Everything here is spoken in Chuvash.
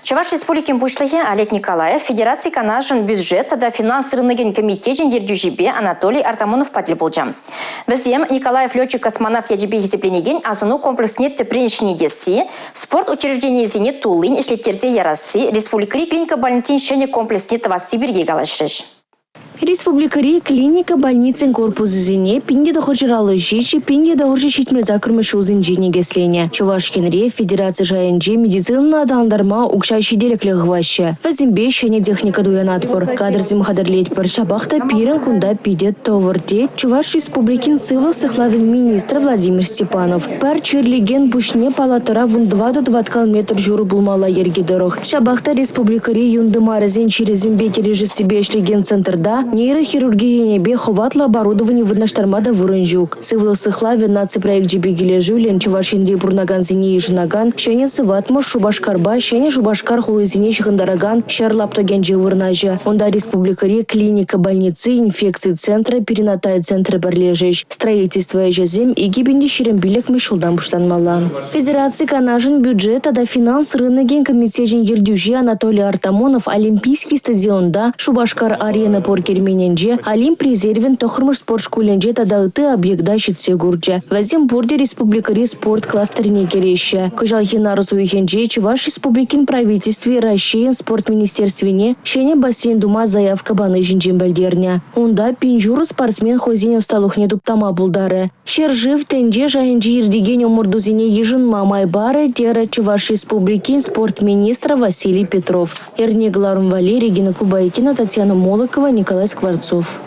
Чӑваш Республикин Пуҫлӑхӗ Олег Николаев Федераци Канашӗн бюджет тата финанс рынокӗн комитечӗн ертӳҫипе Анатолий Артамоновпа тӗл пулчӗ. Вӗсем Николаев летчик-космонавт ячӗпе хисепленекен асӑну комплексне тӗпрен ҫӗнетесси, спорт учрежденийӗсене туллин ӗҫлеттерсе ярасси, республикӑри клиника больницин ҫӗнӗ комплексне тӑвасси пирки калаҫрӗҫ. Республикӑри клиника больницин корпусӗсене 1957 1978 ҫулсенче никӗсленӗ. Чӑваш Енре федераци шайӗнче медицинӑна аталантарма укҫа ҫителӗклӗ хываҫҫӗ. Вӗсемпе ҫӗнӗ техника туянатпӑр, кадрсем хатӗрлетпӗр. Ҫапах та пирӗн кунта питӗ тӑвӑр, тет Чӑваш Республикин сывлӑх сыхлавӗн министрӗ Владимир Степанов. Пӗр чирлекен пуҫне палатӑра 14 тӑваткал метр ҫурӑ пулмалла йӗрке тӑрӑх. Ҫапах та республикӑри юн тымарӗсен чирӗсемпе кӗрешессипе ӗҫлекен центрта нейрохирурги енӗпе хӑватлӑ оборудовани вырнаҫтарма та вырӑн ҫук. Сывлӑх сыхлавӗ наци проекчӗпе килӗшӳллӗн Чӑваш Енре пурӑнакансене йышӑнакан ҫӗнӗ сыватмӑш Шупашкарпа Ҫӗнӗ Шупашкар хулисене ҫыхӑнтаракан ҫӗр лаптӑкӗнче вырнаҫӗ. Унта республикӑри клиника больници, инфекци центрӗ, перинаталь центрӗ пӗрлешӗҫ. Строительство ӗҫӗсем 2025-мӗш ҫултан пуҫланмалла. Федераци Канашӗн бюджет тата финанс рынокӗн комитечӗн ертӳҫи Анатолий Артамонов Олимпийский стадионта, Шупашкар-Арена пӑр керменӗнче, Олимп резервӗн 9-мӗш спорт шкулӗнче тата ытти объекта ҫитсе курчӗ. Вӗсем пурте республикӑри спорт кластерне кӗреҫҫӗ. Кӑҫалхи нарӑс уйӑхӗнче Чӑваш Республикин Правительстви Раҫҫейӗн Спорт министерствине ҫӗнӗ бассейн тума заявка пани ҫинчен пӗлтернӗ. Унта 1500 спортсмен хӑйсен ӑсталӑхне туптама пултарӗ. Ҫӗршыв, тӗнче шайӗнче иртекен ӑмӑртусене йышӑнма май парӗ, терӗ Чӑваш Республикин спорт министрӗ Василий Петров. Эрне кӑларӑм валли Регина Кубайкина, Татьяна Молокова, Николай Скворцов.